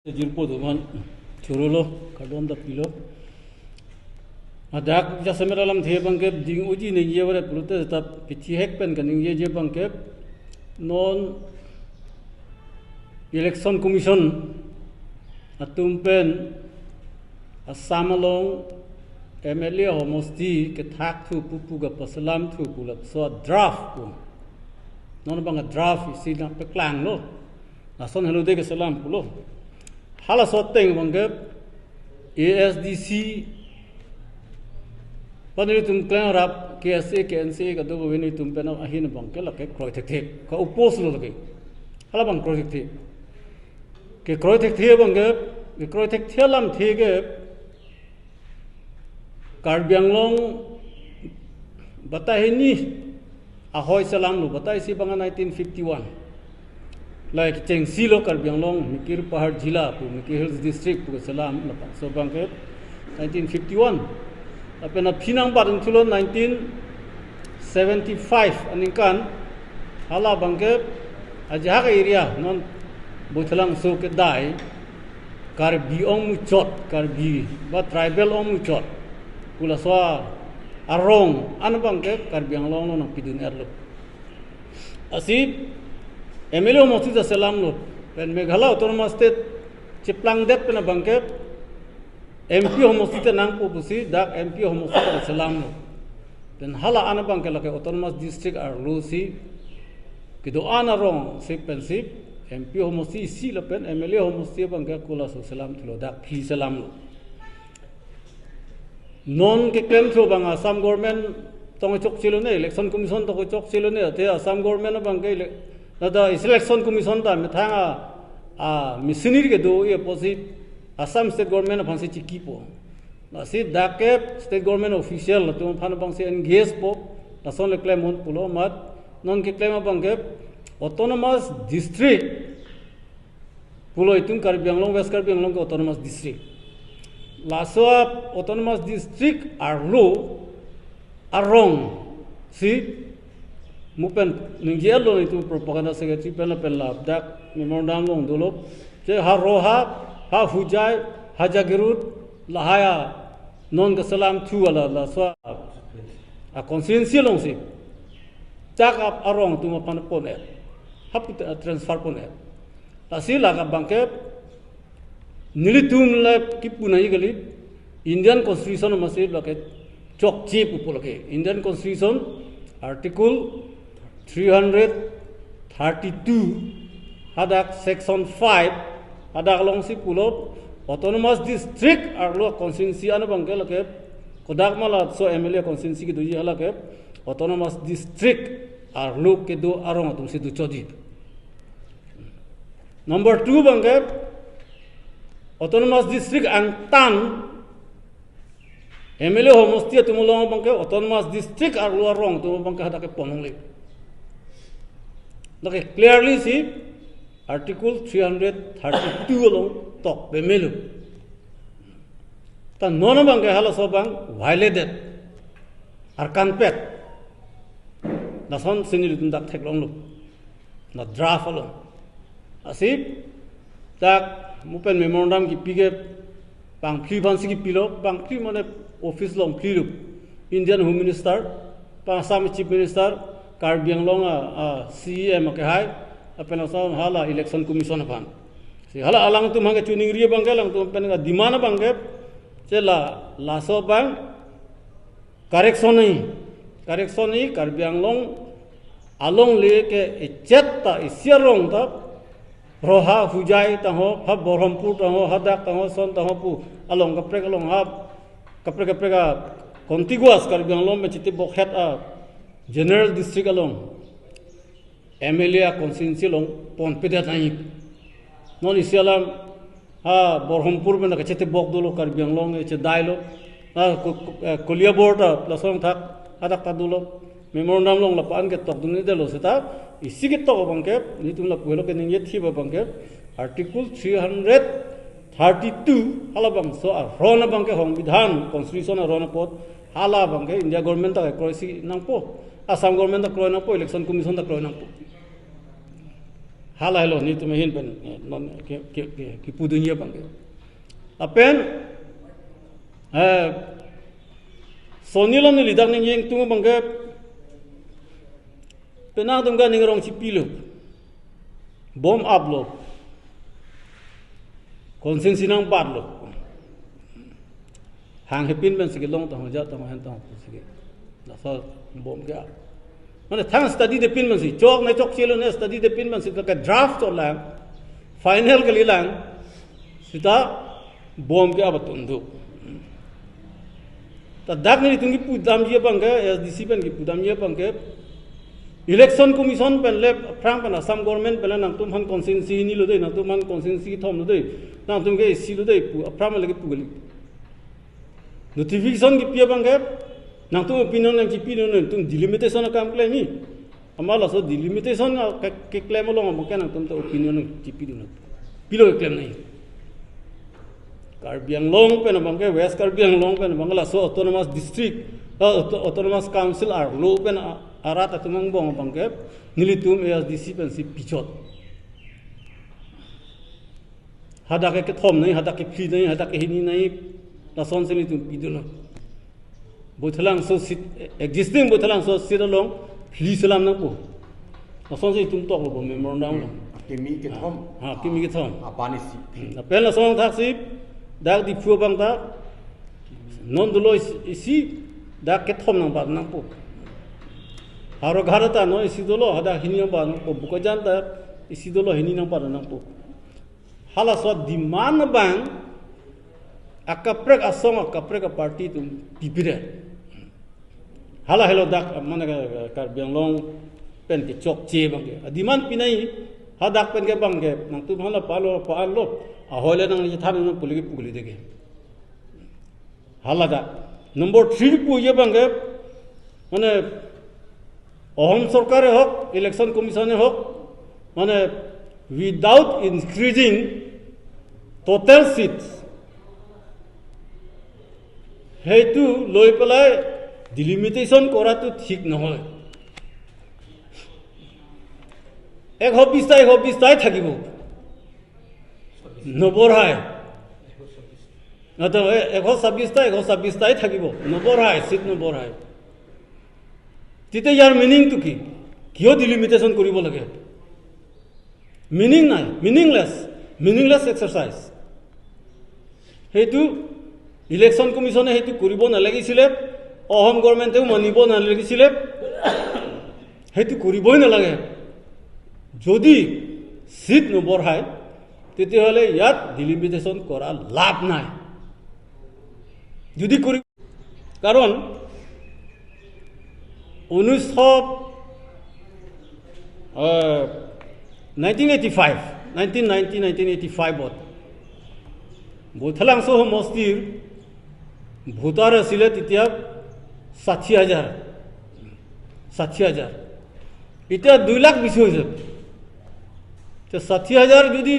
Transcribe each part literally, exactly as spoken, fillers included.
Jirpo do man, chorolo, kardom ta pilo. Hadak jasemet alamthe abangke ding uji ningje vare pulote ta pithihek pen kaningjeje abangke non Election Commission atum pen Assam along M L A homosti kethak thu pupu ga paselam thu pu laso draft pu. Non abang draft isi nangpaklanglo. Lason helo de keselam pulo. Halaso ateng abangke A S D C, pa nelitum klengrap K S A, K N C A kadokave nelitum pen ahin abangke lake kroi thekthe. Ka-oppose lo lake. Halabang kroi thekthe. Kekroi thekthe abangke, kekroi thekthe alamthe ke Karbi Anglong batai hini ahoi selamlo, batai isi abang nineteen fifty-one. Lahai kechengsi lo Karbi Anglong, Mikir Pahar Jila pu, Mikir Hills District pu selam, lapen laso abangke nineteen fifty-one. Lapen aphi nangbat thulo nineteen seventy-five aningkan, hala abangke ajahak area non Boithalangso kedai, Karbi ongmuchot, Karbi ba tribal ongmuchot pu laso arong an abangke Karbi Anglong along nangpidun-etlo. Lasi M L A homosti ta selamlo. Pen Meghalaya Autonomous State cheplangdet pen abangke M P homosti ta nangpo pusi dak M P homosti ta selamlo. Pen hala an abangke lake Autonomous District arlo si kedo-an arong si pensi M P homosti isi lapen M L A homosti abangke kula so selam thulo, dak phli selamlo. Non keklem thu abang Assam government tong chokche lone, Election Commission tong chokche lone, te Assam government abangke ele-, nada Election Commission ta methang a, a machinery kedo-i apotsi Assam State Government aphansi chikipo. Lasi dak ke state government official atum aphan abangsi engage po, lason le klemnon pulo amat, non keklem abangke Autonomous District pulo itum Karbi Anglong, West Karbi Anglong ke Autonomous District. Laso Autonomous District arlo arong si mo pen ningje-etlo itum Propaganda Secretary pen lapen ladak memorandum along dolo. Je ha Roha, ha Hojai, ha Jagiroad, lahai a non keselam thu ala laso a constituency alongsi dak ap arong atum aphan pon-et, ha pu transfer pon-et. Lasi lake abangke nelitum le kipu nangji kali, Indian Constitution amatsi lake chokche pupo lake. Indian Constitution Article three hundred thirty-two hadak Section five hadak alongsi pulo Autonomous District arlo constituency an abangke lake kodak ma laso M L A constituency kedoji halake Autonomous District arlo kedo arong atumsi dochotji. Number two abangke Autonomous District angtan M L A homosti atum along abangke Autonomous District arlo arong atum abangke hadak ke pon longle. Lake clearly si Article three hundred thirty-two along tok pemelo. Ta non abangke halaso abang violated, arkanpet. Lasonsi nelitum dak theklonglo. Na draft along. Lasi dak mo pen memorandum kipi ke bangphli aphansi kipilo, bangphli mane office along phlilo. Indian Home Minister, pa Assam Chief Minister, Karbi Anglong a, a C E M akehai, lapen laso hala Election Commission aphan. Si hala alangtum abangke choningri abangke, alangtum pen ka demand abangke, je la, laso abang correction ni, correction ni Karbi Anglong alongle ke echet ta isi arong ta, Roha, Hojai tangho, ha Barhampur tangho, hadak tangho, son tangho pu along kaprek along ha kaprek kaprek a contiguous Karbi Anglong pen chetibokhet a General District along M L A a constituency along ponpedet nangji. Non isi alam ha Barhampur pen kachetibok dolo, Karbi Anglong e chedailo. Ha Ko-, Ko-, eh, Koliabor ta lason thak hadak ta dolo. Memorandum along lapu-an ketokdun-edetlo seta isi ketok abangke nelitum lapu helo keningje thip abangke Article three hundred thirty-two halabangso aron abangke Songbidhan Constitution aron apot hala abangke India government ta kroisi nangpo, Assam government ta kroi nangpo, Election Commission ta kroi nangpo. Hala helo nelitum ahin pen, eh, non ke, ke, ke, kipudunji abang ke. Lapen, eh, sonni lo neli dak ningjetung abang ke, penang atum ke ning arong chipilo. Bomb up lo. Constituency nangbatlo. Hang hepin pensi kelong tong, ja tong, hen tong, pensi ke. Laso bomb ke. Mane thang study-det pin pensi. Chok ne chokchelo ne study-det pin pensi ke draft cholang. Final kalilang. Seta bomb ke abatun do. Ta dak nelitum kipudamji abang ke, A S D C pen kipudamji abang ke, Election Commission pen le aphrang pen Assam government pen le nangtum aphan constituency hini lo dei, nangtum aphan constituency kethom lo dei, nangtum ke isi lo dei pu aphrang le kepu kali. Notification kipi abang ke, nangtum opinion nangchipi non, nangtum delimitation akam klemji. Amat laso delimitation a ke, keklem along abang ke nangtum ta opinion nangchipidun. Pilo keklem nangji. Karbi Anglong pen abang ke, West Karbi Anglong pen abang ke laso autonomous district, ah, auto-, autonomous council arlo pen a-, arat atum angbong abang ke, nelitum A S D C pensi pichot. Hadak ke kethom nangji, hadak ke phli nangji, hadak ke hini nangji, lasonsi nelitum pidunlo. Baithalangso seat, existing Baithalangso seat along phli selam nangpo. Lasonsi itum toklo bo memorandum along. Kimi kethom. Ha, kimi kethom. Aban isi. Hmm, lapen lason thaksi dak Diphu abang ta non dolo isi, isi dak kethom nangbat nangpo. Howraghat ta non isi dolo, hadak hini nangbat nangpo. Bokajan ta isi dolo, hini nangbat nangpo. Halaso demand abang akaprek asong, akaprek aparty atum pipidet. Hala helo dak mane ka, ka, Karbi Anglong pen kechokche abang ke. Demand pinai hadak pen ke abang ke. Nangtum hala palo, palo. Ahoi le nangchethan nang puli ke puli deke. Hala dak. Number three puji abang ke, mane, Ahom Sorkar ahok, Election Commission ahok, mane, without increasing total seats, সেইটো লৈ পেলাই delimitation কৰাটো ঠিক নহয়। এশ বিশটা, এশ বিশটাই থাকিব। নবঢ়ায়। অ, তো, এ, এশ ছাব্বিশটা, এশ ছাব্বিশটাই থাকিব। নবঢ়ায়, চিট নবঢ়ায়। তেতিয়া ইয়াৰ মিনিংটো কি? কিয় delimitation কৰিব লাগে? মিনিং নাই, meaningless, meaningless exercise। সেইটো ইলেকশ্যন কমিশ্যনে সেইটো কৰিব নালাগিছিলে, অসম গভৰ্ণমেণ্টেও মানিব নালাগিছিলে, সেইটো কৰিবই নালাগে। যদি চিট নবঢ়ায়, তেতিয়াহ'লে ইয়াত delimitation কৰা লাভ নাই। যদি কৰি, কাৰণ ঊনৈছশ, আহ, nineteen eighty five, nineteen ninety, nineteen eighty ফাইভত বৈঠালাংচ' সমষ্টিৰ ভোটাৰ আছিলে তেতিয়া ষাঠি হাজাৰ, ষাঠি হাজাৰ। এতিয়া দুই লাখ বেছি হৈছে। তে ষাঠি হাজাৰ যদি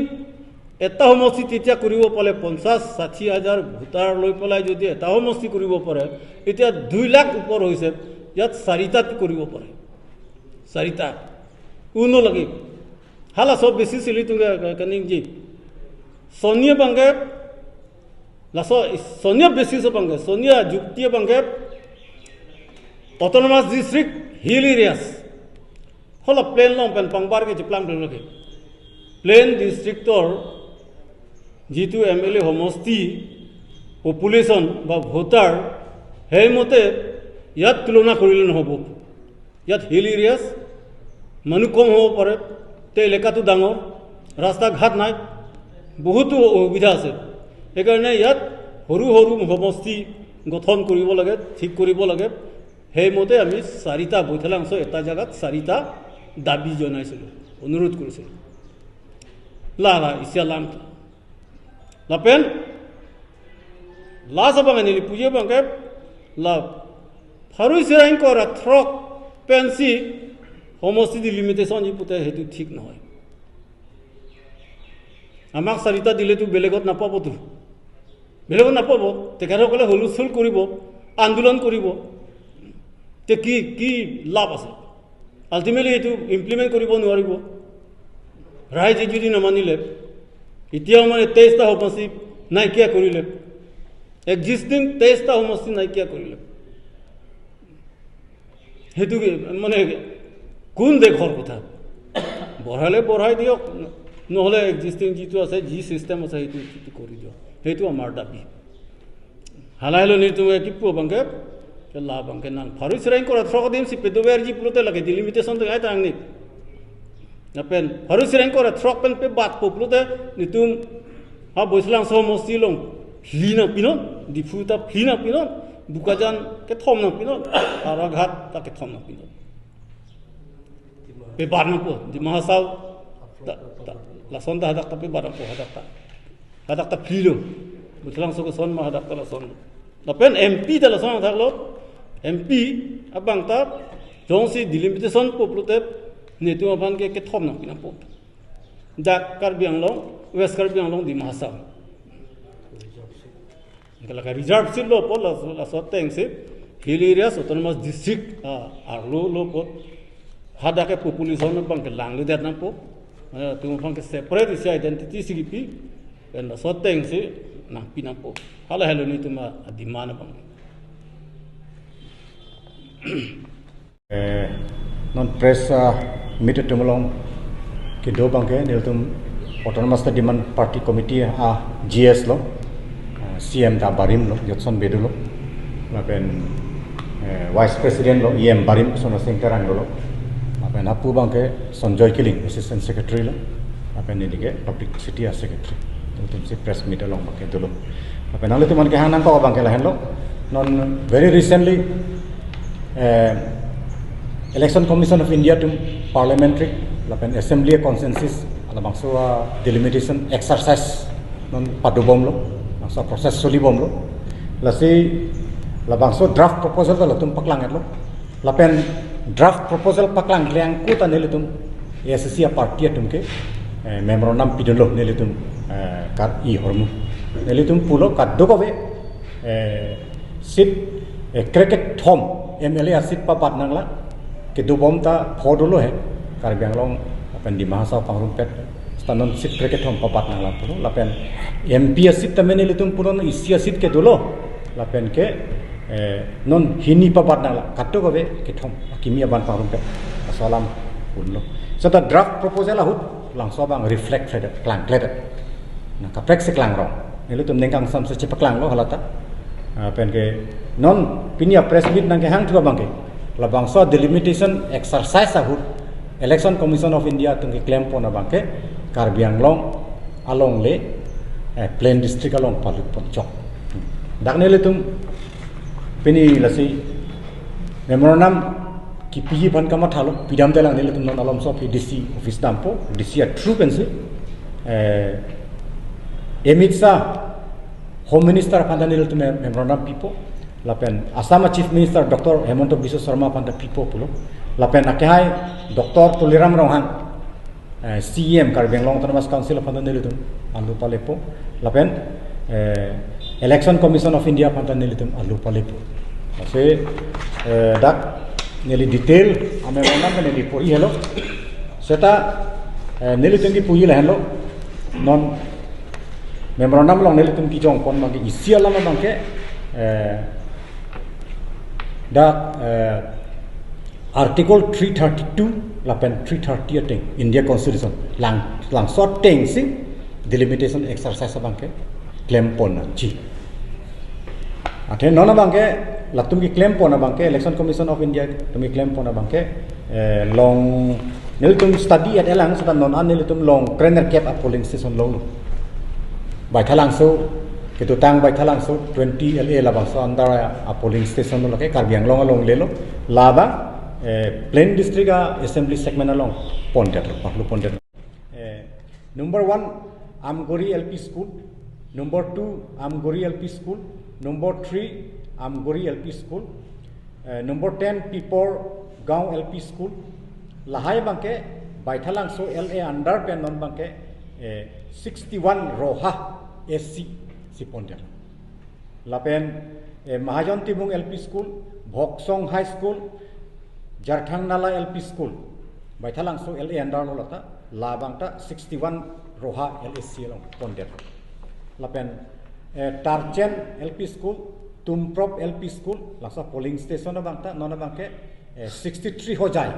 এটা সমষ্টি তেতিয়া কৰিব পাৰে, পঞ্চাশ ষাঠি হাজাৰ ভোটাৰ লৈ পেলাই যদি এটা সমষ্টি কৰিব পাৰে, এতিয়া দুই লাখ ওপৰ হৈছে। ইয়াত চাৰিটাত কৰিব পাৰে, চাৰিটা। উনো লাগে। Halaso basis ilitum ke, ke, kaningje. Sonni abang ke, laso, sonni basis abang ke, sonni jukti abang ke, autonomous district, hill areas. Hala plain along pen pangbar ke cheplang dolo ke. Plain district or যিটো M L এ সমষ্টি, পপুলেশ্যন বা ভোটাৰ, সেইমতে ইয়াত তুলনা কৰিলে নহ'ব। ইয়াত hill areas, মানুহ কম হ'ব পাৰে, তে এলেকাটো ডাঙৰ, ৰাস্তা ঘাট নাই, বহুতো অসুবিধা আছে। সেইকাৰণে ইয়াত সৰু সৰু সমষ্টি গঠন কৰিব লাগে, ঠিক কৰিব লাগে। সেইমতে আমি চাৰিটা, বৈঠালাংচ' এটা জেগাত চাৰিটা দাবী জনাইছিলোঁ, অনুৰোধ কৰিছিলোঁ। Lala isi alam. Lapen, last abang neli puji abang ke, la, Pharui Sera ingkoi ra throk pensi সমষ্টি delimitation ji pute সেইটো ঠিক নহয়। আমাক চাৰিটা দিলেতো বেলেগত নাপাবতো। বেলেগত নাপাব। তেখেতসকলে হুলস্থুল কৰিব, আন্দোলন কৰিব। তে কি, কি লাভ আছে? Ultimately এইটো ইমপ্লিমেণ্ট কৰিব নোৱাৰিব। ৰাইজে যদি নামানিলে, এতিয়াও মানে তেইশটা সমষ্টি নাইকিয়া কৰিলে, এক্সিষ্টিং তেইশটা সমষ্টি নাইকিয়া কৰিলে, সেইটো কি মানে কোন দেশৰ কথা? বঢ়ালে বঢ়াই দিয়ক, নহ'লে এক্সিষ্টিং যিটো আছে, যি চিষ্টেম আছে, সেইটো সেইটো কৰি দিয়ক, সেইটো আমাৰ দাবী। Hala helo netum kipu abangke, ke la abangke nang pharo sireng kora throk adim si pedover ji pulote lake delimitation te ai tang ni. Lapen pharo sireng kora throk pen pebatpo pulote netum ha Baithalangso mosti along phli nangpinon, Diphu ta phli nangpinon, Bokajan kethom nangpinon, Howraghat ta kethom nangpinon. Pebat nangpo, Dima Hasao ta, ta, lason ta hadak ta pebat nangpo, hadak ta. Hadak ta phlilo. Baithalangso keson ma hadak ta lason. Lapen M P ta lason thaklo. M P abang ta jongsi delimitation po pulote netum aphan ke kethom nangpi nangpo. Dak Karbi Anglong, West Karbi Anglong, Dima Hasao. Anke lake reserve seat lo po, laso, laso ateng si Hill Areas Autonomous District, ah, arlo lo po. Hadak ke population abangke langledet nangpo. Eh, netum abangke separate isi identity si kipi. Pen laso ateng si nangpi nangpo. Hala helo netum a-demand abang. Eh, non press, ah, meet atum along kedo abangke nelitum Autonomous Demand Party Committee a G S lo, ah, C M ta barim lo, Jotson Bey dolo. Lapen, eh, Vice President lo, E M barim, Sona Sing Terang dolo. Lapen hapu abangke Sanjoy Killing, Assistant Secretary lo. Lapen neli ke Publicity a Secretary. Nelitum si press meet along abangke dolo. Lapen nanglitum aphan kehang nangkok abangke lahenlo. Non very recently, eh, Election Commission of India atum parliamentary lapen assembly consensus labangso a delimitation exercise non padobomlo, labangso process solibomlo. Lasi labangso draft proposal ta latum paklang-etlo. Lapen draft proposal paklang klemkle angku ta nelitum A I C C a party atum ke, eh, memorandum pidunlo nelitum, eh, kar-i ahormu. Nelitum pulo kadokave, eh, seat, eh, krekethom M L A a seat pabat nanglang, kedobom ta pho dolo he, Karbi Anglong lapen Dima Hasao pangrumpet. Seta non seat krekethom pabat nanglang pulo, lapen M P a seat tame nelitum pulo isi a seat ke dolo, lapen ke, eh, non hini pabat nanglang, kadokave kethom, akimi aban pangrumpet, laso alam unlo. Seta draft proposal ahut, labangso abang reflect-det, klangkledet. Nangkaprek si klangrong. Nelitum ningkangsam si chepaklanglo halata. Ah, pen ke non pini a press meet nangkehang thu abangke, labangso delimitation exercise ahut Election Commission of India atum keklempon abangke Karbi Anglong alongle, eh, plain district along palutpon chok. Dak nelitum pini lasi memorandum kipiji aphan kamathalo, pidamdelang nelitum non alomso aphi D C office dampo, D C a through pensi, eh, Amit Shah Home Minister aphan ta nelitum memorandum pipo, lapen Assam a Chief Minister Doctor Himanta Biswa Sarma aphan ta pipo pulo, lapen akehai Doctor Tuliram Ronghang, eh, C E M Karbi Anglong Autonomous Council aphan ta nelitum alo palepo. Lapen, eh, Election Commission of India aphan ta nelitum alo palepo. Lasi, eh, dak neli detail a memorandum neli porhi helo. Seta, eh, nelitum kiporhi lahenlo. Non memorandum along nelitum kejongpon abangke isi alam abangke, eh, dak, eh, Article three thirty-two lapen three thirty ateng India Constitution lang, labangso ateng si delimitation exercise abangke klempon nangji. Athe non abangke latum keklempon abangke Election Commission of India atum keklempon abangke, eh, long nelitum study-et-elang seta non an nelitum long krenerkep a polling station longlo. Baithalangso, ketutang Baithalangso twenty L A labangso under a polling station lo lake Karbi Anglong alongle lo. Labang, eh, plain district a assembly segment along pondetlo, parlu pondetlo. Eh, number one, Amgori L P School. Number two, Amgori L P School. Number three, Amgori L P School. Eh, number ten, Pipor Gaon L P School. Lahai abangke Baithalangso L A under pen non abangke, eh, sixty-one Roha S C si pondetlo. Lapen, eh, Mahajon Timung L P School, Bhoksong High School, Jarthang Nala L P School. Baithalangso L A under lo lata. Labang ta sixty-one Roha L A C along pondet. Lapen eh, Tarchen L P School, Tumprop L P School, laso polling station abang ta non abangke eh, sixty-three Hojai,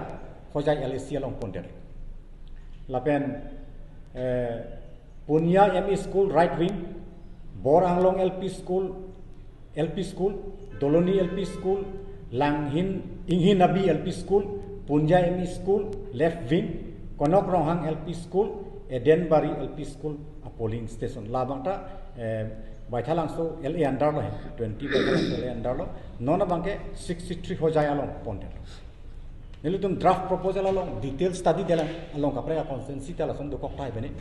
Hojai L A C along pondet. Lapen eh, Punya M E School, right wing, Bor Anglong L P School, L P School, Doloni L P School, Langhin, Inghin Abi L P School, Punya M E School, left wing, Konok Ronghang L P School, Edenbari L P School a polling station. Labang ta eh, Baithalangso L A under lo, twenty Baithalangso L A under lo. Non abangke sixty-three Hojai along pondet. Nelitum draft proposal along detail study detlang, along kaprek a constituency ta lason dokok tahai bene.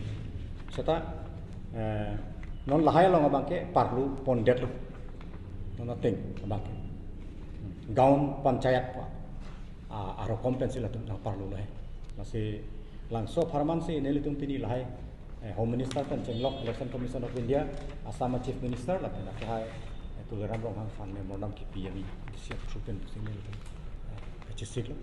Seta eh, non lahai along abangke parlu pondetlo. Non ateng abangke. Gaon panchayat pa. Ah, aro kompensi latum nang parlu lahai. Lasi labangso apharman si nelitum pini lahai eh, Home Minister pen chenglok Election Commission of India, Assam Chief Minister, lapen lahai eh, Tuliram Ronghang aphan memorandum kipi ami, isi through pen si nelitum eh, kachisiklo.